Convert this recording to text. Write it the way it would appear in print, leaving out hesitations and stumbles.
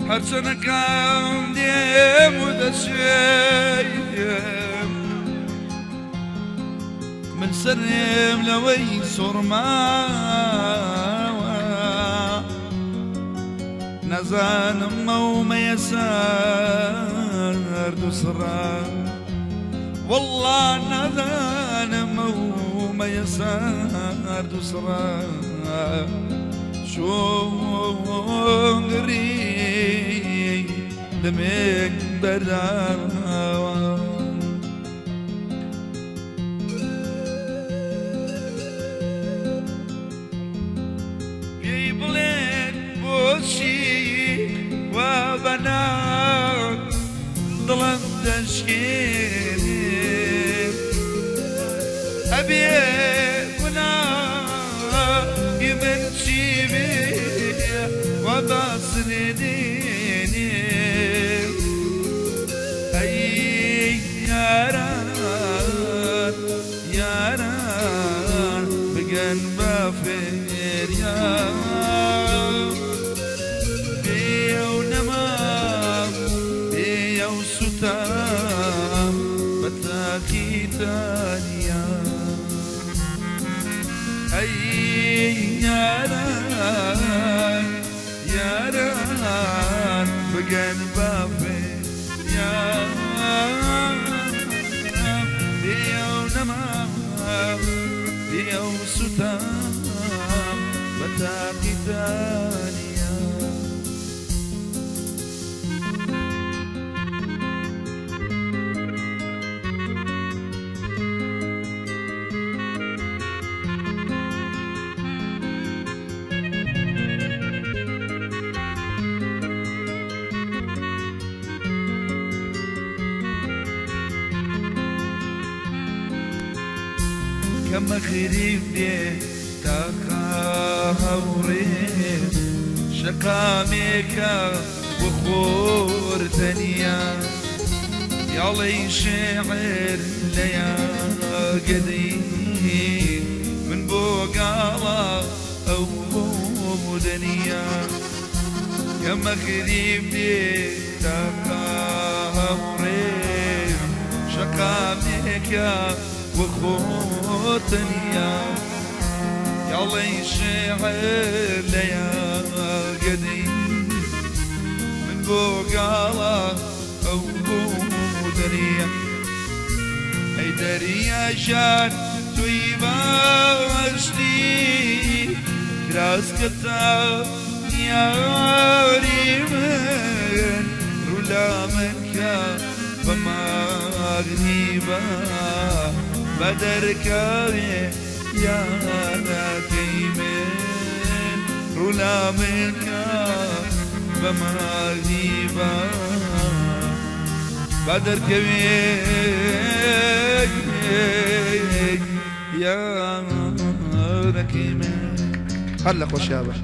هەرچەنەکان دێم و دەچێم، من سەرم لەوەی سوڕماوە، نازانم ئەو مەیە سارد و سڕە، وەڵڵا نازانم ئەو مەیە سارد و سڕە، چۆن گڕی لەمێک بەرداوە. پێی بڵێن بۆچی وا بەناو دڵم دەشکێنێ، ئەبێ گوناهی من چی بێ وا باسنێ دێنێ. ئەی یاران یاران بگەن بە فێریان، بێ ئەو نەمام بێ ئەو سوتام بە تاقیتانیان. ئەی یاران یاران بگەن بە فێریان، بێ ئەو نەمام بێ ئەو سوتام بە تاقیتانیان. کە مەغریب دێ تاقە هاوڕێ، شەقامێکە بۆ خۆر تەنیا، یاڵەی شێعر لە یاگەدەی من بۆ گاڵا ئەو بۆ دنیا. کە مەغریب دێ تاقە هاوڕێ، شەقامێکە بۆ خۆر تەنیا، یاڵەی شێعر لە یاگەدەی من بۆ گاڵا ئەو بۆ دەریا. ئەی دەریا ژان تۆی باشتی کراسکەتا یاری من، ڕوو لە من کە بە مەغریبا بە دەرکەوێ یارەکەی من، ڕوو لە من کە بە مەغریبا با دەرکەوێ یارەکەی من. هەر لە خۆشیا بن.